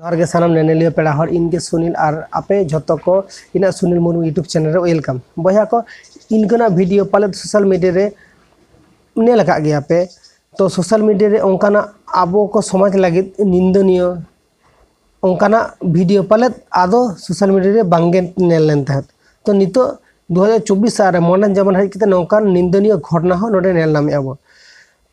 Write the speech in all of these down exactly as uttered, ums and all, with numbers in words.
ᱡᱚᱦᱟᱨ ᱜᱮ ᱥᱟᱱᱟᱢ ᱧᱮᱧᱮᱞᱤᱭᱟᱹ ᱯᱮᱲᱟ ᱦᱚᱲ, ᱤᱧ ᱜᱮ ᱥᱩᱱᱤᱞ ᱟᱨ ᱟᱯᱮ ᱡᱷᱚᱛᱚ ᱠᱚ ᱤᱧᱟᱹᱜ ᱥᱩᱱᱤᱞ ᱢᱩᱨᱢᱩ YouTube channel ᱨᱮ welcome᱾ ᱵᱚᱭᱦᱟ ᱠᱚ, ᱤᱧ ᱠᱟᱱᱟ video ᱯᱟᱞᱮᱫ social media ᱨᱮ ᱧᱮᱞ ᱟᱠᱟᱫ ᱜᱮᱭᱟ ᱯᱮ᱾ ᱛᱚ social media ᱨᱮ ᱚᱱᱠᱟᱱᱟᱜ ᱟᱵᱚ ᱠᱚ ᱥᱚᱢᱟᱡᱽ ᱞᱟᱹᱜᱤᱫ ᱱᱤᱱᱫᱚᱱᱤᱭᱚ ᱚᱱᱠᱟᱱᱟᱜ video ᱯᱟᱞᱮᱫ ᱟᱫᱚ social media ᱨᱮ ᱵᱟᱝ ᱜᱮ ᱧᱮᱞ ᱞᱮᱱ ᱛᱟᱦᱮᱸᱫ᱾ ᱛᱚ ᱱᱤᱛᱚᱜ ᱫᱩ ᱦᱟᱡᱟᱨ ᱪᱚᱵᱵᱤᱥ ᱥᱟᱞ ᱨᱮ modern ᱡᱟᱢᱟᱱᱟ ᱦᱮᱡ ᱠᱟᱛᱮ ᱱᱚᱝᱠᱟᱱ ᱱᱤᱱᱫᱚᱱᱤᱭᱚ ᱜᱷᱚᱴᱚᱱᱟ ᱦᱚᱸ ᱱᱚᱰᱮ ᱧᱮᱞ ᱧᱟᱢᱮᱫᱼᱟ ᱵᱚ᱾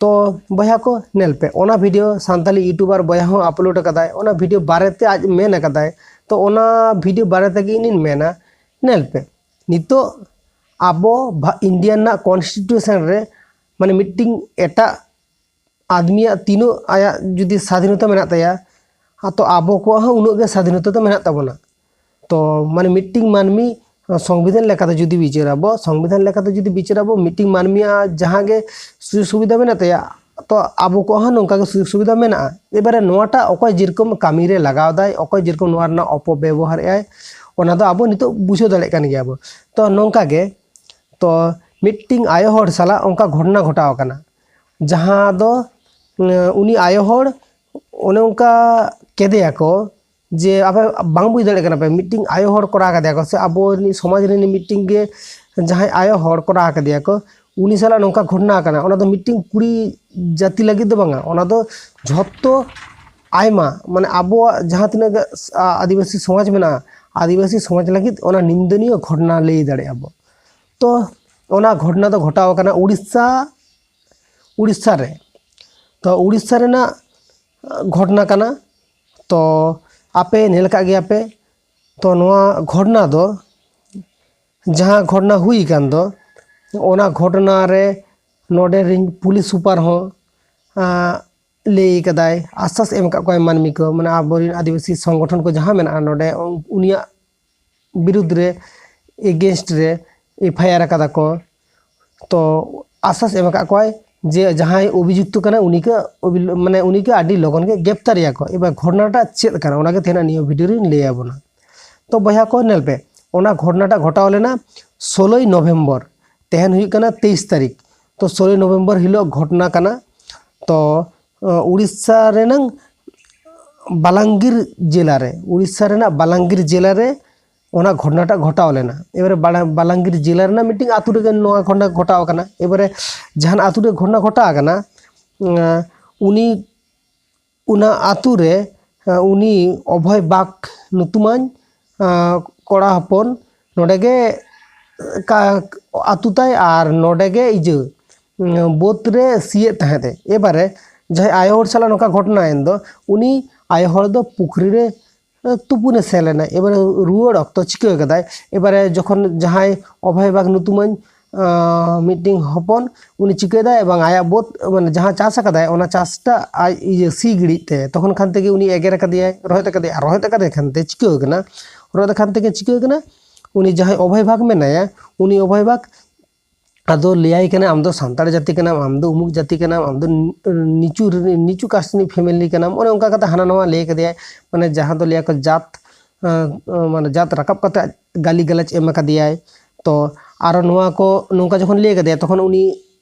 ᱛᱚ ᱵᱚᱭᱦᱟ ᱠᱚ ᱧᱮᱞ ᱯᱮ, ᱚᱱᱟ video ᱥᱟᱱᱛᱟᱞᱤ YouTuber ᱵᱚᱭᱦᱟ ᱦᱚᱸ upload ᱟᱠᱟᱫᱟᱭ, ᱚᱱᱟ video ᱵᱟᱨᱮᱛᱮ ᱟᱡ ᱢᱮᱱ ᱟᱠᱟᱫᱟᱭ᱾ ᱛᱚ ᱚᱱᱟ video ᱵᱟᱨᱮ ᱛᱮᱜᱮ ᱤᱧᱤᱧ ᱢᱮᱱᱟ᱾ ᱧᱮᱞ ᱯᱮ, ᱱᱤᱛᱚᱜ ᱟᱵᱚ ᱵᱷᱟ-, India ᱨᱮᱱᱟᱜ constitution ᱨᱮ ᱢᱟᱱᱮ ᱢᱤᱫᱴᱤᱝ ᱮᱴᱟᱜ ᱟᱫᱢᱤᱭᱟᱜ ᱛᱤᱱᱟᱹᱜ ᱟᱭᱟᱜ ᱡᱩᱫᱤ ᱥᱟᱫᱷᱤᱱᱚᱛᱟ ᱢᱮᱱᱟᱜ ᱛᱟᱭᱟ, ᱛᱚ ᱟᱵᱚ ᱠᱚᱣᱟᱜ ᱦᱚᱸ ᱩᱱᱟᱹᱜ ᱜᱮ ᱥᱟᱫᱷᱤᱱᱚᱛᱟ ᱫᱚ ᱢᱮᱱᱟᱜ ᱛᱟᱵᱚᱱᱟ᱾ ᱛᱚ ᱢᱟᱱᱮ ᱢᱤᱫᱴᱤᱝ ᱢᱟᱹᱱᱢᱤ ᱥᱚᱝᱵᱤᱫᱷᱟᱱ ᱞᱮᱠᱟᱛᱮ ᱡᱩᱫᱤ ᱵᱤᱪᱟᱹᱨ ᱟᱵᱚ, ᱥᱚᱝᱵᱤᱫᱷᱟᱱ ᱞᱮᱠᱟᱛᱮ ᱡᱩᱫᱤ ᱵᱤᱪᱟᱹᱨ ᱟᱵᱚ, ᱢᱤᱫᱴᱤᱝ ᱢᱟᱹᱱᱢᱤᱭᱟᱜ ᱡᱟᱦᱟᱸ ᱜᱮ ᱥᱩᱡᱳᱜᱽ ᱥᱩᱵᱤᱫᱷᱟ ᱢᱮᱱᱟᱜ ᱛᱟᱭᱟ, ᱛᱚ ᱟᱵᱚ ᱠᱚᱣᱟᱜ ᱦᱚᱸ ᱱᱚᱝᱠᱟ ᱜᱮ ᱥᱩᱡᱳᱜᱽ ᱥᱩᱵᱤᱫᱷᱟ ᱢᱮᱱᱟᱜᱼᱟ᱾ ᱮᱵᱟᱨᱮ ᱱᱚᱣᱟᱴᱟᱜ ᱚᱠᱚᱭ ᱡᱮᱨᱚᱠᱚᱢ ᱠᱟᱹᱢᱤ ᱨᱮ ᱞᱟᱜᱟᱣ ᱫᱟᱭ, ᱚᱠᱚᱭ ᱡᱮᱨᱚᱠᱚᱢ ᱱᱚᱣᱟ ᱨᱮᱱᱟᱜ ᱚᱯᱚᱵᱮᱵᱚᱦᱟᱨᱮᱫ ᱟᱭ, ᱚᱱᱟ ᱫᱚ ᱟᱵᱚ ᱱᱤᱛᱚᱜ ᱵᱩᱡᱷᱟᱹᱣ ᱫᱟᱲᱮᱭᱟᱜ ᱠᱟᱱ ᱜᱮᱭᱟ ᱵᱚ᱾ ᱛᱚ ᱱᱚᱝᱠᱟ ᱜᱮ, ᱛᱚ ᱢᱤᱫᱴᱤᱝ ᱟᱭᱳ ᱦᱚᱲ ᱥᱟᱞᱟᱜ ᱚᱱᱠᱟ ᱜᱷᱚᱴᱚᱱᱟ ᱜᱷᱚᱴᱟᱣ ᱟᱠᱟᱱᱟ, ᱡᱟᱦᱟᱸ ᱫᱚ, ᱩᱱᱤ ᱟᱭᱳ ᱦᱚᱲ ᱚᱱᱮ ᱚᱱᱠᱟ ᱠᱮᱫᱮᱭᱟᱠᱚ, ᱡᱮ ᱟᱯᱮ ᱵᱟᱝ ᱵᱩᱡᱽ ᱫᱟᱲᱮᱭᱟᱜ ᱠᱟᱱᱟ ᱯᱮ, ᱢᱤᱫᱴᱤᱝ ᱟᱭᱳ ᱦᱚᱲ ᱠᱚᱨᱟᱣ ᱠᱟᱫᱮᱭᱟ ᱠᱚ, ᱥᱮ ᱟᱵᱚ ᱨᱤᱱᱤᱡ ᱥᱚᱢᱟᱡᱽ ᱨᱤᱱᱤᱡ ᱢᱤᱫᱴᱤᱝ ᱜᱮ ᱡᱟᱦᱟᱸᱭ ᱟᱭᱳ ᱦᱚᱲ ᱠᱚᱨᱟᱣ ᱠᱟᱫᱮᱭᱟ ᱠᱚ, ᱩᱱᱤ ᱥᱟᱞᱟᱜ ᱱᱚᱝᱠᱟ ᱜᱷᱚᱴᱚᱱᱟ ᱟᱠᱟᱱᱟ᱾ ᱚᱱᱟ ᱫᱚ ᱢᱤᱫᱴᱤᱝ ᱠᱩᱲᱤ ᱡᱟᱹᱛᱤ ᱞᱟᱹᱜᱤᱫ ᱫᱚ ᱵᱟᱝᱟ, ᱚᱱᱟ ᱫᱚ ᱡᱷᱚᱛᱚ ᱟᱭᱢᱟ, ᱢᱟᱱᱮ ᱟᱵᱚᱣᱟᱜ ᱡᱟᱦᱟᱸ ᱛᱤᱱᱟᱹᱜ ᱜᱮ ᱟᱹᱫᱤᱵᱟᱹᱥᱤ ᱥᱚᱢᱟᱡᱽ ᱢᱮᱱᱟᱜᱼᱟ, ᱟᱹᱫᱤᱵᱟᱹᱥᱤ ᱥᱚᱢᱟᱡᱽ ᱞᱟᱹᱜᱤᱫ ᱚᱱᱟ ᱱᱤᱱᱫᱚᱱᱤᱭᱚ ᱜᱷᱚᱴᱚᱱᱟ ᱞᱟᱹᱭ ᱫᱟᱲᱮᱭᱟᱜᱼᱟ ᱵᱚ᱾ ᱛᱚ ᱚᱱᱟ ᱜᱷᱚᱴᱚᱱᱟ ᱫᱚ ᱜᱷᱚᱴᱟᱣ ᱟᱠᱟᱱᱟ ᱩᱲᱤᱥᱥᱟ, ᱩᱲᱤᱥᱥᱟ ᱨᱮ᱾ ᱛᱚ ᱩᱲᱤᱥᱥᱟ ᱨᱮᱱᱟᱜ ᱜᱷᱚᱴᱚᱱᱟ ᱠᱟᱱᱟ᱾ ᱛᱚ ᱟᱯᱮ ᱧᱮᱞ ᱟᱠᱟᱫ ᱜᱮᱭᱟ ᱯᱮ᱾ ᱛᱚ ᱱᱚᱣᱟ ᱜᱷᱚᱴᱚᱱᱟ ᱫᱚ, ᱡᱟᱦᱟᱸ ᱜᱷᱚᱴᱚᱱᱟ ᱦᱩᱭ ᱟᱠᱟᱱ ᱫᱚ, ᱚᱱᱟ ᱜᱷᱚᱴᱚᱱᱟ ᱨᱮ ᱱᱚᱰᱮ ᱨᱤᱱ ᱯᱩᱞᱤᱥ ᱥᱩᱯᱟᱨ ᱦᱚᱸ, ᱟᱸ, ᱞᱟᱹᱭ ᱠᱟᱫᱟᱭ, ᱟᱥᱥᱟᱥ ᱮᱢ ᱟᱠᱟᱫ ᱠᱚᱣᱟᱭ ᱢᱟᱹᱱᱢᱤ ᱠᱚ, ᱢᱟᱱᱮ ᱟᱵᱚᱨᱮᱱ ᱟᱹᱫᱤᱵᱟᱹᱥᱤ ᱥᱚᱝᱜᱚᱴᱷᱚᱱ ᱠᱚ ᱡᱟᱦᱟᱸ ᱢᱮᱱᱟᱜᱼᱟ ᱱᱚᱰᱮ, ᱩᱱ-, ᱩᱱᱤᱭᱟᱜ ᱵᱤᱨᱩᱫᱽ ᱨᱮ, against ᱨᱮ FIR ᱟᱠᱟᱫᱟ ᱠᱚ᱾ ᱛᱚ ᱟᱥᱥᱟᱥ ᱮᱢ ᱟᱠᱟᱫ ᱠᱚᱣᱟᱭ ᱡᱮ ᱡᱟᱦᱟᱸᱭ ᱚᱵᱷᱤᱡᱩᱠᱛᱚ ᱠᱟᱱᱟᱭ ᱩᱱᱤ ᱠᱚ ᱚᱵᱷᱤ-, ᱢᱟᱱᱮ ᱩᱱᱤ ᱠᱚ ᱟᱹᱰᱤ ᱞᱚᱜᱚᱱ ᱜᱮ ᱜᱨᱮᱯᱛᱟᱨᱮᱭᱟ ᱠᱚ᱾ ᱮᱵᱟᱨ ᱜᱷᱚᱴᱚᱱᱟᱴᱟᱜ ᱪᱮᱫ ᱠᱟᱱᱟ ᱚᱱᱟ ᱜᱮ ᱛᱮᱦᱮᱧ ᱱᱤᱭᱟᱹ video ᱨᱤᱧ ᱞᱟᱹᱭ ᱟᱵᱚᱱᱟ᱾ ᱛᱚ ᱵᱚᱭᱦᱟ ᱠᱚ ᱧᱮᱞ ᱯᱮ, ᱚᱱᱟ ᱜᱷᱚᱴᱚᱱᱟᱴᱟᱜ ᱜᱷᱚᱴᱟᱣ ᱞᱮᱱᱟ ᱥᱳᱞᱳᱭ ᱱᱚᱵᱷᱮᱢᱵᱚᱨ, ᱛᱮᱦᱮᱧ ᱦᱩᱭᱩᱜ ᱠᱟᱱᱟ ᱛᱮᱭᱤᱥ ᱛᱟᱹᱨᱤᱠᱷ᱾ ᱛᱚ ᱥᱳᱞᱳᱭ ᱱᱚᱵᱷᱮᱢᱵᱚᱨ ᱦᱤᱞᱳᱜ ᱜᱷᱚᱴᱚᱱᱟ ᱠᱟᱱᱟ᱾ ᱛᱚ ᱩᱲᱤᱥᱥᱟ ᱨᱮᱱᱟᱝ ᱵᱟᱞᱟᱝᱜᱤᱨ ᱡᱮᱞᱟ ᱨᱮ, ᱩᱲᱤᱥᱥᱟ ᱨᱮᱱᱟᱜ ᱵᱟᱞᱟᱝᱜᱤᱨ ᱡᱮᱞᱟ ᱨᱮ ᱚᱱᱟ ᱜᱷᱚᱴᱚᱱᱟᱴᱟᱜ ᱜᱷᱚᱴᱟᱣ ᱞᱮᱱᱟ᱾ ᱮᱵᱟᱨᱮ ᱵᱟᱞᱟ- ᱵᱟᱞᱟᱝᱜᱤᱨ ᱡᱮᱞᱟ ᱨᱮᱱᱟᱜ ᱢᱤᱫᱴᱤᱡ ᱟᱹᱛᱩ ᱨᱮᱜᱮ ᱱᱚᱣᱟ ᱜᱷᱚᱴᱚᱱᱟ ᱜᱷᱚᱴᱟᱣ ᱟᱠᱟᱱᱟ᱾ ᱮᱵᱟᱨᱮ ᱡᱟᱦᱟᱱ ᱟᱹᱛᱩ ᱨᱮ ᱜᱷᱚᱴᱚᱱᱟ ᱜᱷᱚᱴᱟᱣ ᱟᱠᱟᱱᱟ, ᱟᱸ, ᱩᱱᱤ ᱚᱱᱟ ᱟᱹᱛᱩ ᱨᱮ, ᱟᱸ, ᱩᱱᱤ ᱚᱵᱷᱚᱭ ᱵᱟᱜᱽ ᱧᱩᱛᱩᱢᱟᱱ, ᱟᱸ, ᱠᱚᱲᱟ ᱦᱚᱯᱚᱱ ᱱᱚᱰᱮ ᱜᱮ ᱠᱟ- ᱟᱹᱛᱩ ᱛᱟᱭ ᱟᱨ ᱱᱚᱰᱮ ᱜᱮ ᱤᱡᱟᱹ, ᱩᱸ, ᱵᱟᱹᱫᱽ ᱨᱮ ᱥᱤᱭᱮᱫ ᱛᱟᱦᱮᱸᱫ ᱮ᱾ ᱮᱵᱟᱨᱮ ᱡᱟᱦᱟᱸᱭ ᱟᱭᱳ ᱦᱚᱲ ᱥᱟᱞᱟᱜ ᱱᱚᱝᱠᱟ ᱜᱷᱚᱴᱚᱱᱟᱭᱮᱱ ᱫᱚ, ᱩᱱᱤ ᱟᱭᱳ ᱦᱚᱲ ᱫᱚ ᱯᱩᱠᱷᱨᱤ ᱨᱮ ᱛᱩᱯᱩᱱᱮ ᱥᱮᱱ ᱞᱮᱱᱟ᱾ ᱮᱵᱟᱨᱮ ᱨᱩᱣᱟᱹᱲ ᱚᱠᱛᱚ ᱪᱤᱠᱟᱹ ᱠᱟᱫᱟᱭ, ᱮᱵᱟᱨᱮ ᱡᱚᱠᱷᱚᱱ ᱡᱟᱦᱟᱸᱭ ᱚᱵᱷᱚᱭ ᱵᱟᱜᱽ ᱧᱩᱛᱩᱢᱟᱱ, ᱟᱸ, ᱢᱤᱫᱴᱤᱱ ᱦᱚᱯᱚᱱ, ᱩᱱᱤ ᱪᱤᱠᱟᱹᱭᱮᱫᱟᱭ, ᱮᱵᱚᱝ ᱟᱭᱟᱜ ᱵᱟᱹᱫᱽ, ᱢᱟᱱᱮ ᱡᱟᱦᱟᱸ ᱪᱟᱥ ᱟᱠᱟᱫᱟᱭ, ᱚᱱᱟ ᱪᱟᱥᱴᱟᱜ ᱟᱡ ᱤᱭᱟᱹ ᱥᱤ ᱜᱤᱲᱤᱡ ᱛᱮ, ᱛᱚᱠᱷᱚᱱ ᱠᱷᱟᱱ ᱛᱮᱜᱮ ᱩᱱᱤ ᱮᱜᱮᱨ ᱟᱠᱟᱫᱮᱭᱟᱭ, ᱨᱚᱦᱮᱫ ᱟᱠᱟᱫᱮᱭᱟᱭ᱾ ᱟᱨ ᱨᱚᱦᱮᱫ ᱟᱠᱟᱫᱮ ᱠᱷᱟᱱ ᱛᱮ ᱪᱤᱠᱟᱹ ᱠᱟᱱᱟ, ᱨᱚᱦᱮᱫ ᱟᱠᱟᱱ ᱛᱮᱜᱮ ᱪᱤᱠᱟᱹ ᱠᱟᱱᱟ, ᱩᱱᱤ ᱡᱟᱦᱟᱸᱭ ᱚᱵᱷᱚᱭ ᱵᱟᱜᱽ ᱢᱮᱱᱟᱭᱟ, ᱩᱱᱤ ᱚᱵᱷᱚᱭ ᱵᱟᱜᱽ ᱟᱫᱚ ᱞᱟᱹᱭᱟᱭ ᱠᱟᱱᱟ, "ᱟᱢ ᱫᱚ ᱥᱟᱱᱛᱟᱲ ᱡᱟᱹᱛᱤ ᱠᱟᱱᱟᱢ, ᱟᱢ ᱫᱚ ᱩᱢᱩᱠ ᱡᱟᱹᱛᱤ ᱠᱟᱱᱟᱢ, ᱟᱢ ᱫᱚ ᱱᱤᱪᱩ, ᱱᱤᱪᱩ ᱠᱟᱥᱴ ᱨᱤᱱᱤᱡ ᱯᱷᱮᱢᱮᱞᱤ ᱠᱟᱱᱟᱢ", ᱚᱱᱮ ᱚᱱᱠᱟ ᱠᱟᱛᱮ ᱦᱟᱱᱟ ᱱᱟᱣᱟ ᱞᱟᱹᱭ ᱠᱟᱫᱮᱭᱟᱭ, ᱢᱟᱱᱮ ᱡᱟᱦᱟᱸ ᱫᱚ ᱞᱟᱹᱭᱟᱠᱚ ᱡᱟᱛ, ᱟᱸ, ᱢᱟᱱᱮ ᱡᱟᱛ ᱨᱟᱠᱟᱵ ᱠᱟᱛᱮ ᱜᱟᱹᱞᱤ ᱜᱟᱞᱚᱪ ᱮᱢ ᱟᱠᱟᱫᱮᱭᱟᱭ᱾ ᱛᱚ ᱟᱨᱚ ᱱᱚᱣᱟ ᱠᱚ ᱱᱚᱝᱠᱟ ᱡᱚᱠᱷᱚᱱ ᱞᱟᱹᱭ ᱠᱟᱫᱮᱭᱟ, ᱛᱚᱠᱷᱚᱱ ᱩᱱᱤ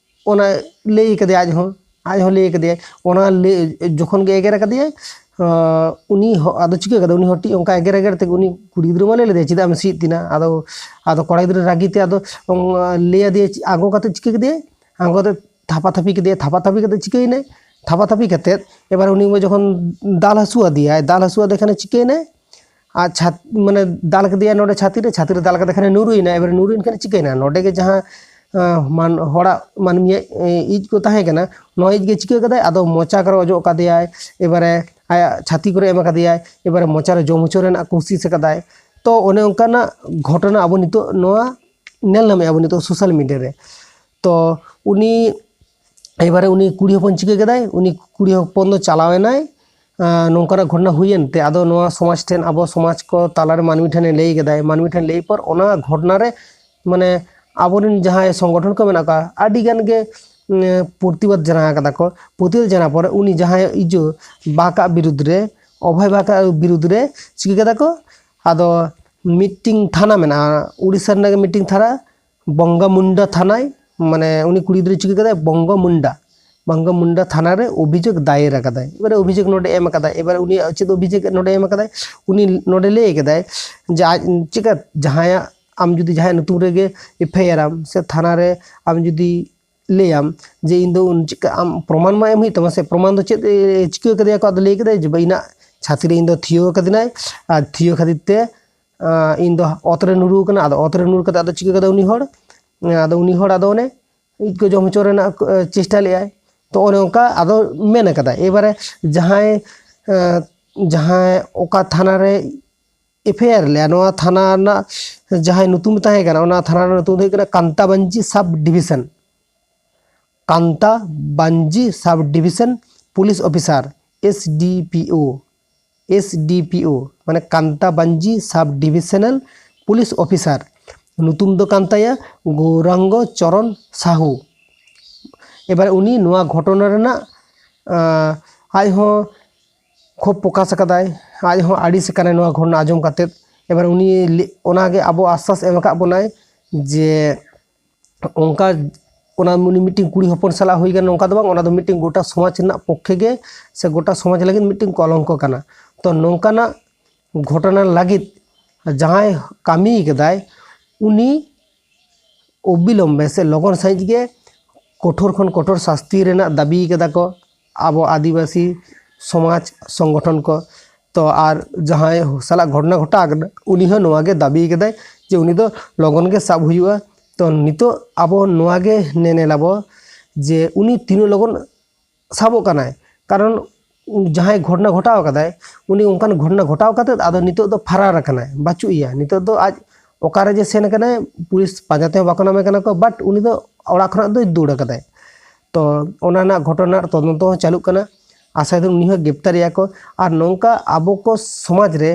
ᱚᱱᱟ ᱞᱟᱹᱭ ᱠᱟᱫᱮᱭᱟ, ᱟᱡ ᱦᱚᱸ, ᱟᱡ ᱦᱚᱸ ᱞᱟᱹᱭ ᱠᱟᱫᱮᱭᱟᱭ, ᱚᱱᱟ ᱞᱟᱹᱭ ᱡᱚᱠᱷᱚᱱ ᱜᱮ ᱮᱜᱮᱨ ᱟᱠᱟᱫᱮᱭᱟᱭ, ᱟᱸ, ᱩᱱᱤ ᱦᱚ-, ᱟᱫᱚ ᱪᱤᱠᱟᱹ ᱠᱟᱫᱟ, ᱩᱱᱤ ᱦᱚᱲ ᱴᱤᱡ ᱚᱱᱠᱟ ᱮᱜᱮᱨ ᱮᱜᱮᱨ ᱛᱮᱜᱮ ᱩᱱᱤ ᱠᱩᱲᱤ ᱜᱤᱫᱽᱨᱟᱹ ᱢᱟ ᱞᱟᱹᱭ ᱞᱮᱫᱮᱭᱟ, "ᱪᱮᱫᱟᱜ ᱮᱢ ᱥᱤᱭᱮᱫ ᱛᱤᱧᱟ?" ᱟᱫᱚ, ᱟᱫᱚ ᱠᱚᱲᱟ ᱜᱤᱫᱽᱨᱟᱹ ᱨᱟᱹᱜᱤ ᱛᱮ ᱟᱫᱚ, ᱩᱸ, ᱞᱟᱹᱭ ᱟᱫᱮᱭᱟ, ᱟᱬᱜᱚ ᱠᱟᱛᱮ ᱪᱤᱠᱟᱹ ᱠᱮᱫᱮᱭᱟᱭ, ᱟᱬᱜᱚ ᱠᱟᱛᱮ ᱛᱷᱟᱯᱟ ᱛᱷᱟᱯᱤ ᱠᱮᱫᱮᱭᱟ, ᱛᱷᱟᱯᱟ ᱛᱷᱟᱯᱤ ᱠᱟᱛᱮ ᱪᱤᱠᱟᱹᱭᱮᱱᱟᱭ, ᱛᱷᱟᱯᱟ ᱛᱷᱟᱯᱤ ᱠᱟᱛᱮ ᱮᱵᱟᱨ ᱩᱱᱤ ᱡᱚᱠᱷᱚᱱ ᱫᱟᱞ ᱦᱟᱹᱥᱩ ᱟᱫᱮᱭᱟᱭ, ᱫᱟᱞ ᱦᱟᱹᱥᱩ ᱟᱫᱮ ᱠᱷᱟᱱᱮ ᱪᱤᱠᱟᱹᱭᱮᱱᱟᱭ, ᱟᱨ ᱪᱷᱟᱛ-, ᱢᱟᱱᱮ ᱫᱟᱞ ᱠᱮᱫᱮᱭᱟ ᱱᱚᱰᱮ ᱪᱷᱟᱛᱤ ᱨᱮ, ᱪᱷᱟᱛᱤ ᱨᱮ ᱫᱟᱞ ᱠᱮᱫᱮ ᱠᱷᱟᱱᱮ ᱱᱩᱨᱩᱭᱮᱱᱟ᱾ ᱮᱵᱟᱨ ᱱᱩᱨᱩᱭᱮᱱ ᱠᱷᱟᱱ ᱪᱤᱠᱟᱹᱭᱮᱱᱟ, ᱱᱚᱰᱮ ᱜᱮ ᱡᱟᱦᱟᱸ, ᱟᱸ, ᱢᱟᱱ-, ᱦᱚᱲᱟᱜ ᱢᱟᱹᱱᱢᱤᱭᱟᱜ, ᱮ, ᱤᱡ ᱠᱚ ᱛᱟᱦᱮᱸ ᱠᱟᱱᱟ, ᱱᱚᱣᱟ ᱤᱡ ᱜᱮ ᱪᱤᱠᱟᱹ ᱠᱟᱫᱟᱭ, ᱟᱫᱚ ᱢᱚᱪᱟ ᱠᱚᱨᱮ ᱚᱡᱚᱜ ᱠᱟᱫᱮᱭᱟᱭ, ᱮᱵᱟᱨᱮ ᱟᱭᱟᱜ ᱪᱷᱟᱛᱤ ᱠᱚᱨᱮ ᱮᱢ ᱠᱟᱫᱮᱭᱟᱭ, ᱮᱵᱟᱨᱮ ᱢᱚᱪᱟ ᱨᱮ ᱡᱚᱢ ᱦᱚᱪᱚ ᱨᱮᱱᱟᱜ ᱠᱳᱥᱤᱥ ᱠᱟᱫᱟᱭ᱾ ᱛᱚ ᱚᱱᱮ ᱚᱱᱠᱟᱱᱟᱜ ᱜᱷᱚᱴᱚᱱᱟ ᱟᱵᱚ ᱱᱤᱛᱚᱜ ᱱᱚᱣᱟ ᱧᱮᱞ ᱧᱟᱢᱮᱫᱼᱟ ᱵᱚᱱ ᱱᱤᱛᱚᱜ ᱥᱳᱥᱟᱞ ᱢᱤᱰᱤᱭᱟ ᱨᱮ᱾ ᱛᱚ ᱩᱱᱤ ᱮᱵᱟᱨᱮ ᱩᱱᱤ ᱠᱩᱲᱤ ᱦᱚᱯᱚᱱ ᱪᱤᱠᱟᱹ ᱠᱮᱫᱟᱭ, ᱩᱱᱤ ᱠᱩᱲᱤ ᱦᱚᱯᱚᱱ ᱫᱚ ᱪᱟᱞᱟᱣ ᱮᱱᱟᱭ, ᱟᱸ, ᱱᱚᱝᱠᱟᱱᱟᱜ ᱜᱷᱚᱴᱚᱱᱟ ᱦᱩᱭᱮᱱ ᱛᱮ, ᱟᱫᱚ ᱱᱚᱣᱟ ᱥᱚᱢᱟᱡᱽ ᱴᱷᱮᱱ, ᱟᱵᱚ ᱥᱚᱢᱟᱡᱽ ᱠᱚ ᱛᱟᱞᱟᱨᱮ ᱢᱟᱹᱱᱢᱤ ᱴᱷᱮᱱᱮ ᱞᱟᱹᱭ ᱠᱮᱫᱟᱭ᱾ ᱢᱟᱹᱱᱢᱤ ᱴᱷᱮᱱ ᱞᱟᱹᱭ ᱯᱚᱨ ᱚᱱᱟ ᱜᱷᱚᱴᱚᱱᱟ ᱨᱮ, ᱢᱟᱱᱮ, ᱟᱵᱚᱨᱮᱱ ᱡᱟᱦᱟᱸᱭ ᱥᱚᱝᱜᱚᱴᱷᱚᱱ ᱠᱚ ᱢᱮᱱᱟᱜ ᱠᱚᱣᱟ, ᱟᱹᱰᱤ ᱜᱟᱱ ᱜᱮ, ᱩᱸ, ᱯᱨᱚᱛᱤᱵᱟᱫ ᱡᱟᱱᱟᱣ ᱠᱟᱫᱟ ᱠᱚ᱾ ᱯᱨᱚᱛᱤᱵᱟᱫ ᱡᱟᱱᱟᱣ ᱯᱚᱨᱮ ᱩᱱᱤ ᱡᱟᱦᱟᱸᱭ ᱤᱡᱚ ᱵᱟᱠᱟᱜ ᱵᱤᱨᱩᱫᱽ ᱨᱮ, ᱚᱵᱷᱚᱭ ᱵᱟᱠᱟᱜ ᱵᱤᱨᱩᱫᱽ ᱨᱮ ᱪᱤᱠᱟᱹ ᱠᱮᱫᱟ ᱠᱚ? ᱟᱫᱚ ᱢᱤᱫᱴᱤᱝ ᱛᱷᱟᱱᱟ ᱢᱮᱱᱟᱜᱼᱟ, ᱩᱲᱤᱥᱥᱟ ᱨᱮᱱᱟᱜ ᱜᱮ ᱢᱤᱫᱴᱤᱝ ᱛᱷᱟᱱᱟ, ᱵᱚᱝᱜᱟ ᱢᱩᱱᱰᱟ ᱛᱷᱟᱱᱟᱭ, ᱢᱟᱱᱮ, ᱩᱱᱤ ᱠᱩᱲᱤ ᱜᱤᱫᱽᱨᱟᱹ ᱪᱤᱠᱟᱹ ᱠᱮᱫᱟᱭ? ᱵᱚᱝᱜᱚ ᱢᱩᱱᱰᱟ᱾ ᱵᱟᱝᱜᱟ ᱢᱩᱱᱰᱟ ᱛᱷᱟᱱᱟ ᱨᱮ ᱚᱵᱷᱤᱡᱳᱜᱽ ᱫᱟᱭᱮᱨ ᱟᱠᱟᱫᱟᱭ᱾ ᱮᱵᱟᱨᱮ ᱚᱵᱷᱤᱡᱳᱜᱽ ᱱᱚᱰᱮ ᱮᱢ ᱟᱠᱟᱫᱟᱭ᱾ ᱮᱵᱟᱨ ᱩᱱᱤᱭᱟᱜ ᱪᱮᱫ ᱚᱵᱷᱤᱡᱳᱜᱽ ᱱᱚᱰᱮ ᱮᱢ ᱟᱠᱟᱫᱟᱭ? ᱩᱱᱤ ᱱᱚᱰᱮ ᱞᱟᱹᱭ ᱟᱠᱟᱫᱟᱭ ᱡᱮ ᱟᱡ ᱪᱮᱠᱟ ᱡᱟᱦᱟᱸᱭᱟᱜ, ᱟᱢ ᱡᱩᱫᱤ ᱡᱟᱦᱟᱸᱭᱟᱜ ᱧᱩᱛᱩᱢ ᱨᱮᱜᱮ ᱮᱯᱷ ᱟᱭ ᱟᱨ ᱟᱢ ᱥᱮ ᱛᱷᱟᱱᱟ ᱨᱮ ᱟᱢ ᱡᱩᱫᱤ ᱞᱟᱹᱭᱟᱢ ᱡᱮ ᱤᱧ ᱫᱚ ᱩᱱ ᱪᱮᱠᱟ, ᱟᱢ ᱯᱨᱚᱢᱟᱱ ᱢᱟ ᱮᱢ ᱦᱩᱭᱩᱜ ᱛᱟᱢᱟ ᱥᱮ, ᱯᱨᱚᱢᱟᱱ ᱫᱚ ᱪᱮᱫ ᱮ ᱪᱤᱠᱟᱹ ᱠᱟᱫᱮᱭᱟ ᱠᱚ? ᱟᱫᱚ ᱞᱟᱹᱭ ᱠᱮᱫᱟᱭ ᱡᱮ ᱵᱟ, ᱤᱧᱟᱹᱜ ᱪᱷᱟᱹᱛᱤ ᱨᱮ ᱤᱧ ᱫᱚ ᱛᱷᱤᱭᱳ ᱠᱟᱫᱤᱧᱟᱭ, ᱟᱨ ᱛᱷᱤᱭᱳ ᱠᱷᱟᱹᱛᱤᱨ ᱛᱮ ᱟᱸ, ᱤᱧ ᱫᱚ ᱚᱛ ᱨᱮ ᱧᱩᱨᱩ ᱟᱠᱟᱱᱟ᱾ ᱟᱫᱚ ᱚᱛ ᱨᱮ ᱧᱩᱨ ᱠᱟᱛᱮ ᱟᱫᱚ ᱪᱤᱠᱟᱹ ᱠᱟᱫᱟ ᱩᱱᱤ ᱦᱚᱲ? ᱟᱫᱚ ᱩᱱᱤ ᱦᱚᱲ ᱟᱫᱚ ᱚᱱᱮ ᱤᱡ ᱠᱚ ᱡᱚᱢ ᱦᱚᱪᱚ ᱨᱮᱱᱟᱜ ᱠᱚ, ᱪᱮᱥᱴᱟ ᱞᱮᱫᱟᱭ᱾ ᱛᱚ ᱚᱱᱮ ᱚᱱᱠᱟ ᱟᱫᱚ ᱢᱮᱱ ᱟᱠᱟᱫᱟᱭ᱾ ᱮᱵᱟᱨᱮ ᱡᱟᱦᱟᱸᱭ, ᱟᱸ, ᱡᱟᱦᱟᱸᱭ ᱚᱠᱟ ᱛᱷᱟᱱᱟ ᱨᱮ ᱮᱯᱷ ᱟᱭ ᱟᱨ ᱞᱮᱫᱟ, ᱱᱚᱣᱟ ᱛᱷᱟᱱᱟ ᱨᱮᱱᱟᱜ ᱡᱟᱦᱟᱸᱭ ᱧᱩᱛᱩᱢ ᱛᱟᱦᱮᱸ ᱠᱟᱱᱟ, ᱚᱱᱟ ᱛᱷᱟᱱᱟ ᱨᱮᱱᱟᱜ ᱧᱩᱛᱩᱢ ᱫᱚ ᱦᱩᱭᱩᱜ ᱠᱟᱱᱟ ᱠᱟᱱᱛᱟᱵᱟᱧᱡᱤ subdivision. Kantabanji subdivision police officer, S D P O, S D P O, ᱢᱟᱱᱮ ᱠᱟᱱᱛᱟᱵᱟᱧᱡᱤ ᱥᱟᱵ ᱰᱤᱵᱷᱤᱥᱚᱱᱟᱞ ᱯᱩᱞᱤᱥ ᱚᱯᱷᱤᱥᱟᱨ᱾ ᱧᱩᱛᱩᱢ ᱫᱚ ᱠᱟᱱ ᱛᱟᱭᱟ ᱜᱳᱨᱟᱝᱜᱚ ᱪᱚᱨᱚᱱ ᱥᱟᱦᱩ᱾ ᱮᱵᱟᱨ ᱩᱱᱤ ᱱᱚᱣᱟ ᱜᱷᱚᱴᱚᱱᱟ ᱨᱮᱱᱟᱜ, ᱟᱸ, ᱟᱡ ᱦᱚᱸ ᱠᱷᱳᱵ ᱯᱨᱚᱠᱟᱥ ᱟᱠᱟᱫᱟᱭ, ᱟᱡ ᱦᱚᱸ ᱟᱹᱲᱤᱥ ᱟᱠᱟᱱᱟᱭ ᱱᱚᱣᱟ ᱜᱷᱚᱴᱚᱱᱟ ᱟᱸᱡᱚᱢ ᱠᱟᱛᱮᱫ᱾ ᱮᱵᱟᱨ ᱩᱱᱤ ᱞᱮ-, ᱚᱱᱟᱜᱮ ᱟᱵᱚ ᱟᱥᱥᱟᱥ ᱮᱢ ᱟᱠᱟᱫ ᱵᱚᱱᱟᱭ ᱡᱮ ᱚᱱᱠᱟ ᱚᱱᱟ ᱩᱱᱤ ᱢᱤᱫᱴᱮᱱ ᱠᱩᱲᱤ ᱦᱚᱯᱚᱱ ᱥᱟᱞᱟᱜ ᱦᱩᱭ ᱠᱟᱱᱟ, ᱱᱚᱝᱠᱟ ᱫᱚ ᱵᱟᱝ, ᱚᱱᱟ ᱫᱚ ᱢᱤᱫᱴᱮᱱ ᱜᱚᱴᱟ ᱥᱚᱢᱟᱡᱽ ᱨᱮᱱᱟᱜ ᱯᱚᱠᱠᱷᱮ ᱜᱮ ᱥᱮ ᱜᱚᱴᱟ ᱥᱚᱢᱟᱡᱽ ᱞᱟᱹᱜᱤᱫ ᱢᱤᱫᱴᱮᱱ ᱠᱚᱞᱚᱝᱠᱚ ᱠᱟᱱᱟ᱾ ᱛᱚ ᱱᱚᱝᱠᱟᱱᱟᱜ ᱜᱷᱚᱴᱚᱱᱟ ᱞᱟᱹᱜᱤᱫ ᱡᱟᱦᱟᱸᱭ ᱠᱟᱹᱢᱤ ᱠᱟᱫᱟᱭ, ᱩᱱᱤ ᱚᱵᱤᱞᱚᱢᱵᱮ ᱥᱮ ᱞᱚᱜᱚᱱ ᱥᱟᱺᱦᱤᱡ ᱜᱮ ᱠᱚᱴᱷᱳᱨ ᱠᱷᱚᱱ ᱠᱚᱴᱷᱳᱨ ᱥᱟᱥᱛᱤ ᱨᱮᱱᱟᱜ ᱫᱟᱹᱵᱤ ᱠᱟᱫᱟ ᱠᱚ ᱟᱵᱚ ᱟᱹᱫᱤᱵᱟᱹᱥᱤ ᱥᱚᱢᱟᱡᱽ ᱥᱚᱝᱜᱚᱴᱷᱚᱱ ᱠᱚ᱾ ᱛᱚ ᱟᱨ ᱡᱟᱦᱟᱸᱭ ᱥᱟᱞᱟᱜ ᱜᱷᱚᱴᱚᱱᱟ ᱜᱷᱚᱴᱟᱣ ᱠᱟᱱᱟ, ᱩᱱᱤ ᱦᱚᱸ ᱱᱚᱣᱟ ᱜᱮ ᱫᱟᱹᱵᱤ ᱠᱟᱫᱟᱭ ᱡᱮ ᱩᱱᱤ ᱫᱚ ᱞᱚᱜᱚᱱ ᱜᱮ ᱥᱟᱵ ᱦᱩᱭᱩᱜᱼᱟ᱾ ᱛᱚ ᱱᱤᱛᱚᱜ ᱟᱵᱚ ᱱᱚᱣᱟ ᱜᱮ ᱧᱮᱞ ᱟᱵᱚ ᱡᱮ ᱩᱱᱤ ᱛᱤᱱᱟᱹᱜ ᱞᱚᱜᱚᱱ ᱥᱟᱵᱚᱜ ᱠᱟᱱᱟᱭ, ᱠᱟᱨᱚᱱ ᱡᱟᱦᱟᱸᱭ ᱜᱷᱚᱴᱚᱱᱟ ᱜᱷᱚᱴᱟᱣ ᱠᱟᱫᱟᱭ, ᱩᱱᱤ ᱚᱱᱠᱟᱱ ᱜᱷᱚᱴᱚᱱᱟ ᱜᱷᱚᱴᱟᱣ ᱠᱟᱛᱮᱫ ᱟᱫᱚ ᱱᱤᱛᱚᱜ ᱫᱚ ᱯᱷᱟᱨᱟᱨ ᱟᱠᱟᱱᱟᱭ, ᱵᱟᱹᱪᱩᱜ ᱮᱭᱟ᱾ ᱱᱤᱛᱚᱜ ᱫᱚ ᱟᱡ ᱚᱠᱟᱨᱮ ᱡᱮ ᱥᱮᱱ ᱟᱠᱟᱱᱟᱭ, ᱯᱩᱞᱤᱥ ᱯᱟᱸᱡᱟ ᱛᱮᱦᱚᱸ ᱵᱟᱠᱚ ᱧᱟᱢᱮ ᱠᱟᱱᱟ ᱠᱚ, but ᱩᱱᱤ ᱫᱚ ᱚᱲᱟᱜ ᱠᱷᱚᱱᱟᱜ ᱫᱚᱭ ᱫᱟᱹᱲ ᱟᱠᱟᱫᱟᱭ᱾ ᱛᱚ ᱚᱱᱟ ᱨᱮᱱᱟᱜ ᱜᱷᱚᱴᱚᱱᱟ ᱨᱮᱱᱟᱜ ᱛᱚᱫᱚᱱᱛᱚ ᱦᱚᱸ ᱪᱟᱹᱞᱩᱜ ᱠᱟᱱᱟ, ᱟᱥᱟᱭ ᱫᱟᱹᱧ ᱩᱱᱤ ᱦᱚᱸ ᱜᱨᱮᱯᱛᱟᱨᱮᱭᱟ ᱠᱚ᱾ ᱟᱨ ᱱᱚᱝᱠᱟ ᱟᱵᱚ ᱠᱚ ᱥᱚᱢᱟᱡᱽ ᱨᱮ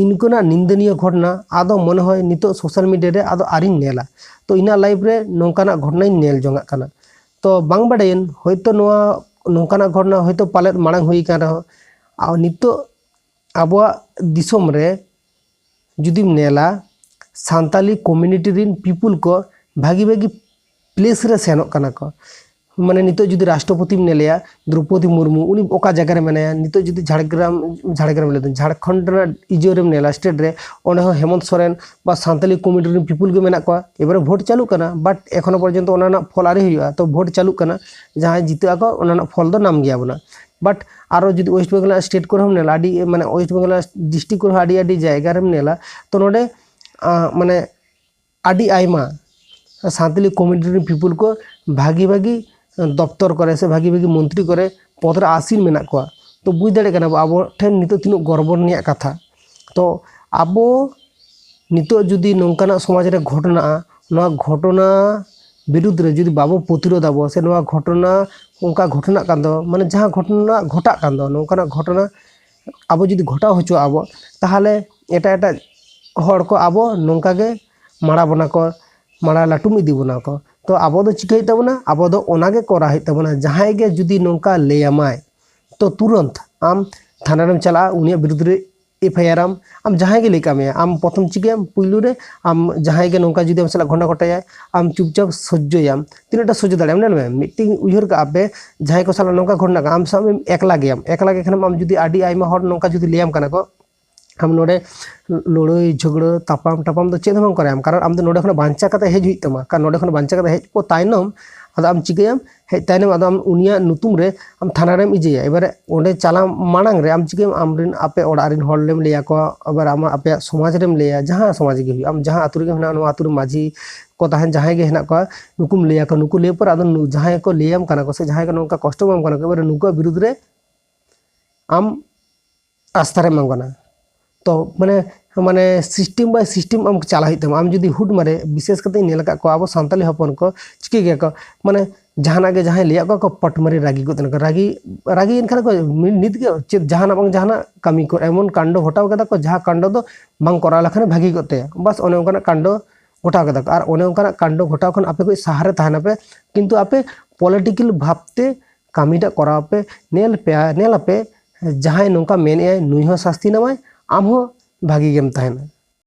ᱤᱱᱠᱟᱹᱱᱟᱜ ᱱᱤᱱᱫᱚᱱᱤᱭᱚ ᱜᱷᱚᱴᱚᱱᱟ ᱟᱫᱚ ᱢᱚᱱᱮ ᱦᱚᱭ ᱱᱤᱛᱚᱜ ᱥᱳᱥᱟᱞ ᱢᱤᱰᱤᱭᱟ ᱨᱮ ᱟᱫᱚ ᱟᱹᱣᱨᱤᱧ ᱧᱮᱞᱟ᱾ ᱛᱚ ᱤᱧᱟᱹᱜ ᱞᱟᱭᱤᱯᱷ ᱨᱮ ᱱᱚᱝᱠᱟᱱᱟᱜ ᱜᱷᱚᱴᱚᱱᱟᱧ ᱧᱮᱞ ᱡᱚᱝᱟᱜ ᱠᱟᱱᱟ᱾ ᱛᱚ ᱵᱟᱝ ᱵᱟᱰᱟᱭᱟᱹᱧ, ᱦᱚᱭᱛᱳ ᱱᱚᱣᱟ ᱱᱚᱝᱠᱟᱱᱟᱜ ᱜᱷᱚᱴᱚᱱᱟ ᱦᱚᱭᱛᱳ ᱯᱟᱞᱮᱫ ᱢᱟᱲᱟᱝ ᱦᱩᱭ ᱟᱠᱟᱱ ᱨᱮᱦᱚᱸ, ᱟᱨ ᱱᱤᱛᱚᱜ ᱟᱵᱚᱣᱟᱜ ᱫᱤᱥᱚᱢ ᱨᱮ ᱡᱩᱫᱤᱢ ᱧᱮᱞᱟ, ᱥᱟᱱᱛᱟᱞᱤ ᱠᱚᱢᱤᱭᱩᱱᱤᱴᱤ ᱨᱮᱱ ᱯᱤᱯᱩᱞ ᱠᱚ ᱵᱷᱟᱹᱜᱤ ᱵᱷᱟᱹᱜᱤ ᱯᱞᱮᱥ ᱨᱮ ᱥᱮᱱᱚᱜ ᱠᱟᱱᱟ ᱠᱚ᱾ ᱢᱟᱱᱮ ᱱᱤᱛᱚᱜ ᱡᱩᱫᱤ ᱨᱟᱥᱴᱨᱚᱯᱚᱛᱤᱢ ᱧᱮᱞᱮᱭᱟ, ᱫᱨᱚᱯᱚᱫᱤ ᱢᱩᱨᱢᱩ, ᱩᱱᱤ ᱚᱠᱟ ᱡᱟᱭᱜᱟ ᱨᱮ ᱢᱮᱱᱟᱭᱟ? ᱱᱤᱛᱚᱜ ᱡᱩᱫᱤ ᱡᱷᱟᱲᱜᱨᱟᱢ, ᱡᱷᱟᱲᱜᱨᱟᱢ ᱞᱟᱹᱭ ᱫᱟᱹᱧ, ᱡᱷᱟᱲᱠᱷᱚᱸᱰ ᱨᱮᱱᱟᱜ ᱤᱭᱟᱹ ᱨᱮᱢ ᱧᱮᱞᱟ, ᱥᱴᱮᱴ ᱨᱮ, ᱚᱸᱰᱮ ᱦᱚᱸ ᱦᱮᱢᱚᱱᱛ ᱥᱚᱨᱮᱱ ᱵᱟ ᱥᱟᱱᱛᱟᱞᱤ ᱠᱚᱢᱤᱭᱩᱱᱤᱴᱤ ᱨᱮᱱ ᱯᱤᱯᱩᱞ ᱜᱮ ᱢᱮᱱᱟᱜ ᱠᱚᱣᱟ᱾ ᱮᱵᱟᱨᱮ ᱵᱷᱳᱴ ᱪᱟᱹᱞᱩᱜ ᱠᱟᱱᱟ, ᱵᱟᱴ ᱮᱠᱷᱚᱱᱳ ᱯᱚᱨᱡᱚᱱᱛᱚ ᱚᱱᱟ ᱨᱮᱱᱟᱜ ᱯᱷᱚᱞ ᱟᱹᱣᱨᱤ ᱦᱩᱭᱩᱜᱼᱟ᱾ ᱛᱚ ᱵᱷᱳᱴ ᱪᱟᱹᱞᱩᱜ ᱠᱟᱱᱟ, ᱡᱟᱦᱟᱸᱭ ᱡᱤᱛᱟᱹᱜ ᱟᱠᱚ ᱚᱱᱟ ᱨᱮᱱᱟᱜ ᱯᱷᱚᱞ ᱫᱚ ᱧᱟᱢ ᱜᱮᱭᱟ ᱵᱚᱱᱟ᱾ ᱵᱟᱴ ᱟᱨᱚ ᱡᱩᱫᱤ ᱳᱭᱮᱥᱴ ᱵᱮᱝᱜᱚᱞ ᱨᱮᱱᱟᱜ ᱥᱴᱮᱴ ᱠᱚᱨᱮ ᱦᱚᱸᱢ ᱧᱮᱞᱟ, ᱟᱹᱰᱤ ᱢᱟᱱᱮ ᱳᱭᱮᱥᱴ ᱵᱮᱝᱜᱚᱞ ᱨᱮᱱᱟᱜ ᱰᱤᱥᱴᱨᱤᱠᱴ ᱠᱚᱨᱮ ᱦᱚᱸ ᱟᱹᱰᱤ ᱟᱹᱰᱤ ᱡᱟᱭᱜᱟ ᱨᱮᱢ ᱧᱮᱞᱟ, ᱛᱚ ᱱᱚᱰᱮ ᱟᱸ, ᱢᱟᱱᱮ ᱟᱹᱰᱤ ᱟᱭᱢᱟ ᱥᱟᱱᱛᱟᱞᱤ ᱠᱚᱢᱤᱭᱩᱱᱤᱴᱤ ᱨᱮᱱ ᱯᱤᱯᱩᱞ ᱠᱚ ᱵᱷᱟᱹᱜᱤ ᱵᱷᱟᱹᱜᱤ ᱫᱚᱯᱛᱚᱨ ᱠᱚᱨᱮ ᱥᱮ ᱵᱷᱟᱹᱜᱤ ᱵᱷᱟᱹᱜᱤ ᱢᱚᱱᱛᱨᱤ ᱠᱚᱨᱮ ᱯᱚᱫᱽ ᱨᱮ ᱟᱥᱤᱱ ᱢᱮᱱᱟᱜ ᱠᱚᱣᱟ᱾ ᱛᱚ ᱵᱩᱡᱽ ᱫᱟᱲᱮᱭᱟᱜ ᱠᱟᱱᱟ ᱵᱚ ᱟᱵᱚ ᱴᱷᱮᱱ ᱱᱤᱛᱚᱜ ᱛᱤᱱᱟᱹᱜ ᱜᱚᱨᱵᱚ ᱨᱮᱱᱟᱜ ᱠᱟᱛᱷᱟ᱾ ᱛᱚ ᱟᱵᱚ ᱱᱤᱛᱚᱜ ᱡᱩᱫᱤ ᱱᱚᱝᱠᱟᱱᱟᱜ ᱥᱚᱢᱟᱡᱽ ᱨᱮ ᱜᱷᱚᱴᱚᱱᱟᱜᱼᱟ, ᱱᱚᱣᱟ ᱜᱷᱚᱴᱚᱱᱟ ᱵᱤᱨᱩᱫᱽ ᱨᱮ ᱡᱩᱫᱤ ᱵᱟᱵᱚ ᱯᱨᱚᱛᱤᱨᱳᱫᱷ ᱟᱵᱚ ᱥᱮ ᱱᱚᱣᱟ ᱜᱷᱚᱴᱚᱱᱟ ᱚᱱᱠᱟ ᱜᱷᱚᱴᱚᱱᱟᱜ ᱠᱟᱱ ᱫᱚ, ᱢᱟᱱᱮ ᱡᱟᱦᱟᱸ ᱜᱷᱚᱴᱚᱱᱟ ᱜᱷᱚᱴᱟᱜ ᱠᱟᱱ ᱫᱚ, ᱱᱚᱝᱠᱟᱱᱟᱜ ᱜᱷᱚᱴᱚᱱᱟ ᱟᱵᱚ ᱡᱩᱫᱤ ᱜᱷᱚᱴᱟᱣ ᱦᱚᱪᱚᱣᱟᱜᱼᱟ ᱵᱚ, ᱛᱟᱦᱚᱞᱮ ᱮᱴᱟᱜ ᱮᱴᱟᱜ ᱦᱚᱲ ᱠᱚ ᱟᱵᱚ ᱱᱚᱝᱠᱟ ᱜᱮ ᱢᱟᱲᱟ ᱵᱚᱱᱟ ᱠᱚ, ᱢᱟᱲᱟ ᱞᱟᱹᱴᱩᱢ ᱤᱫᱤ ᱵᱚᱱᱟ ᱠᱚ᱾ ᱛᱚ ᱟᱵᱚ ᱫᱚ ᱪᱤᱠᱟᱹᱭ ᱛᱟᱵᱚᱱᱟ? ᱟᱵᱚ ᱫᱚ ᱚᱱᱟ ᱜᱮ ᱠᱚᱨᱟᱣ ᱦᱩᱭᱩᱜ ᱛᱟᱵᱚᱱᱟ᱾ ᱡᱟᱦᱟᱸᱭ ᱜᱮ ᱡᱩᱫᱤ ᱱᱚᱝᱠᱟ ᱞᱟᱹᱭ ᱟᱢᱟᱭ, ᱛᱚ ᱛᱩᱨᱟᱹᱱᱛ ᱟᱢ ᱛᱷᱟᱱᱟ ᱨᱮᱢ ᱪᱟᱞᱟᱜᱼᱟ, ᱩᱱᱤᱭᱟᱜ ᱵᱤᱨᱩᱫᱽ ᱨᱮ ᱮᱯᱷ ᱟᱭ ᱟᱨ ᱟᱢ, ᱟᱢ ᱡᱟᱦᱟᱸᱭ ᱜᱮ ᱞᱟᱹᱭ ᱠᱟᱜ ᱢᱮᱭᱟ, ᱟᱢ ᱯᱨᱚᱛᱷᱚᱢ ᱪᱤᱠᱟᱹᱭᱟᱢ? ᱯᱩᱭᱞᱩ ᱨᱮ ᱟᱢ ᱡᱟᱦᱟᱸᱭ ᱜᱮ ᱱᱚᱝᱠᱟ ᱡᱩᱫᱤ ᱟᱢ ᱥᱟᱞᱟᱜ ᱜᱷᱚᱴᱚᱱᱟ ᱜᱷᱚᱴᱟᱭᱟᱭ, ᱟᱢ ᱪᱩᱯᱪᱟᱯ ᱥᱚᱡᱽᱡᱚᱭᱟᱢ᱾ ᱛᱤᱱᱟᱹᱜ ᱴᱟ ᱥᱚᱡᱽᱡᱚ ᱫᱟᱲᱮᱭᱟᱜᱼᱟᱢ? ᱧᱮᱞ ᱢᱮ, ᱢᱤᱫᱴᱤᱝ ᱩᱭᱦᱟᱹᱨ ᱠᱟᱜᱼᱟ ᱯᱮ, ᱡᱟᱦᱟᱸᱭ ᱠᱚ ᱥᱟᱞᱟᱜ ᱱᱚᱝᱠᱟ ᱜᱷᱚᱴᱚᱱᱟ ᱠᱟᱱᱟ, ᱟᱢ ᱥᱟᱶ ᱮᱠᱞᱟ ᱜᱮᱭᱟᱢ, ᱮᱠᱞᱟ ᱜᱮ ᱠᱷᱟᱱᱮᱢ, ᱟᱢ ᱡᱩᱫᱤ ᱟᱹᱰᱤ ᱟᱭᱢᱟ ᱦᱚᱲ ᱱᱚᱝᱠᱟ ᱡᱩᱫᱤ ᱞᱟᱹᱭᱟᱢ ᱠᱟᱱᱟ ᱠᱚ, ᱟᱢ ᱱᱚᱰᱮ ᱞᱟᱹᱲᱟᱹᱭ ᱡᱷᱚᱜᱽᱲᱟᱹ ᱛᱟᱯᱟᱢ ᱴᱟᱯᱟᱢ ᱫᱚ ᱪᱮᱫ ᱦᱚᱸ ᱵᱟᱝ ᱠᱚᱨᱟᱣᱟᱢ, ᱠᱟᱨᱚᱱ ᱟᱢ ᱫᱚ ᱱᱚᱰᱮ ᱠᱷᱚᱱᱟᱜ ᱵᱟᱧᱪᱟᱣ ᱠᱟᱛᱮ ᱦᱮᱡ ᱦᱩᱭᱩᱜ ᱛᱟᱢᱟ᱾ ᱠᱟᱨᱚᱱ ᱱᱚᱰᱮ ᱠᱷᱚᱱ ᱵᱟᱧᱪᱟᱣ ᱠᱟᱛᱮ ᱦᱮᱡ ᱯᱚᱨ ᱛᱟᱭᱱᱚᱢ ᱟᱫᱚ ᱟᱢ ᱪᱤᱠᱟᱹᱭᱟᱢ? ᱦᱮᱡ ᱛᱟᱭᱱᱚᱢ ᱟᱫᱚ ᱟᱢ ᱩᱱᱤᱭᱟᱜ ᱧᱩᱛᱩᱢ ᱨᱮ ᱟᱢ ᱛᱷᱟᱱᱟ ᱨᱮᱢ ᱤᱡᱟᱹᱭᱟ᱾ ᱮᱵᱟᱨᱮ ᱚᱸᱰᱮ ᱪᱟᱞᱟᱣ ᱢᱟᱲᱟᱝ ᱨᱮ ᱟᱢ ᱪᱤᱠᱟᱹᱭᱟᱢ? ᱟᱢᱨᱮᱱ ᱟᱯᱮ ᱚᱲᱟᱜ ᱨᱮᱱ ᱦᱚᱲ ᱞᱮᱢ ᱞᱟᱹᱭ ᱟᱠᱚᱣᱟ, ᱟᱵᱟᱨ ᱟᱢᱟᱜ ᱟᱯᱮᱭᱟᱜ ᱥᱚᱢᱟᱡᱽ ᱨᱮᱢ ᱞᱟᱹᱭᱟ, ᱡᱟᱦᱟᱸ ᱥᱚᱢᱟᱡᱽ ᱜᱮ ᱦᱩᱭᱩᱜ, ᱟᱢ ᱡᱟᱦᱟᱸ ᱟᱹᱛᱩ ᱨᱮᱜᱮ ᱢᱮᱱᱟᱜᱼᱟ, ᱱᱚᱣᱟ ᱟᱹᱛᱩ ᱨᱮ ᱢᱟᱹᱡᱷᱤ ᱠᱚ ᱛᱟᱦᱮᱱ, ᱡᱟᱦᱟᱸᱭ ᱜᱮ ᱦᱮᱱᱟᱜ ᱠᱚᱣᱟ, ᱱᱩᱠᱩᱢ ᱞᱟᱹᱭ ᱟᱠᱚᱣᱟ᱾ ᱱᱩᱠᱩ ᱞᱟᱹᱭ ᱯᱚᱨ ᱟᱫᱚ ᱱᱩ-, ᱡᱟᱦᱟᱸᱭ ᱠᱚ ᱞᱟᱹᱭᱟᱢ ᱠᱟᱱᱟ ᱠᱚ ᱥᱮ ᱡᱟᱦᱟᱸᱭ ᱠᱚ ᱱᱚᱝᱠᱟ ᱠᱚᱥᱴᱚ ᱮᱢᱟᱢ ᱠᱟᱱᱟ ᱠᱚ, ᱮᱵᱟᱨᱮ ᱱᱩᱠᱩᱣᱟᱜ ᱵᱤᱨᱩᱫᱽ ᱨᱮ ᱟᱢ ᱟᱥᱛᱷᱟ ᱨᱮ ᱮᱢᱟᱢ ᱠᱟᱱᱟ᱾ ᱛᱚ ᱢᱟᱱᱮ, ᱢᱟᱱᱮ system by system ᱟᱢ ᱪᱟᱞᱟᱜ ᱦᱩᱭᱩᱜ ᱛᱟᱢᱟ᱾ ᱟᱢ ᱡᱩᱫᱤ ᱦᱩᱴ ᱢᱟᱨᱮ, ᱵᱤᱥᱮᱥ ᱠᱟᱛᱮ ᱧᱮᱞ ᱟᱠᱟᱫ ᱠᱚᱣᱟ ᱟᱵᱚ ᱥᱟᱱᱛᱟᱲᱤ ᱦᱚᱯᱚᱱ ᱠᱚ ᱪᱤᱠᱟᱹ ᱜᱮᱭᱟ ᱠᱚ, ᱢᱟᱱᱮ ᱡᱟᱦᱟᱱᱟᱜ ᱜᱮ ᱡᱟᱦᱟᱸᱭ ᱞᱟᱹᱭᱟᱫ ᱠᱚᱣᱟ ᱠᱚ ᱯᱚᱴᱢᱟᱨᱤ ᱨᱟᱹᱜᱤ ᱜᱚᱫ ᱮᱱᱟ ᱠᱚ᱾ ᱨᱟᱹᱜᱤ, ᱨᱟᱹᱜᱤᱭᱮᱱ ᱠᱷᱟᱱ ᱠᱚ ᱢᱤᱫ ᱱᱤᱛ ᱜᱮ ᱪᱮᱫ ᱡᱟᱦᱟᱱᱟᱜ ᱵᱟᱝ ᱡᱟᱦᱟᱱᱟᱜ ᱠᱟᱹᱢᱤ ᱠᱚ ᱮᱢᱚᱱ ᱠᱟᱱᱰᱚ ᱜᱷᱚᱴᱟᱣ ᱠᱟᱫᱟ ᱠᱚ, ᱡᱟᱦᱟᱸ ᱠᱟᱱᱰᱚ ᱫᱚ ᱵᱟᱝ ᱠᱚᱨᱟᱣ ᱞᱮᱠᱷᱟᱱ ᱵᱷᱟᱹᱜᱤ ᱠᱚᱜ ᱛᱟᱭᱟ᱾ ᱵᱟᱥ ᱚᱱᱮ ᱚᱱᱠᱟᱱᱟᱜ ᱠᱟᱱᱰᱚ ᱜᱷᱚᱴᱟᱣ ᱠᱟᱫᱟ ᱠᱚ᱾ ᱟᱨ ᱚᱱᱮ ᱚᱱᱠᱟᱱᱟᱜ ᱠᱟᱱᱰᱚ ᱜᱷᱚᱴᱟᱣ ᱠᱷᱚᱱ ᱟᱯᱮ ᱠᱚ ᱥᱟᱦᱟ ᱨᱮ ᱛᱟᱦᱮᱱᱟᱯᱮ, ᱠᱤᱱᱛᱩ ᱟᱯᱮ ᱯᱚᱞᱤᱴᱤᱠᱮᱞ ᱵᱷᱟᱵᱽᱛᱮ ᱠᱟᱹᱢᱤᱴᱟᱜ ᱠᱚᱨᱟᱣ ᱯᱮ᱾ ᱧᱮᱞ ᱯᱮ, ᱧᱮᱞ ᱟᱯᱮ ᱡᱟᱦᱟᱸᱭ ᱱᱚᱝᱠᱟ ᱢᱮᱱᱮᱫᱼᱟᱭ ᱱᱩᱭ ᱦᱚᱸ ᱥᱟᱹᱥᱛᱤ ᱧᱟᱢᱟᱭ, ᱟᱢ ᱦᱚᱸ ᱵᱷᱟᱹᱜᱤ ᱜᱮᱢ ᱛᱟᱦᱮᱱᱟ᱾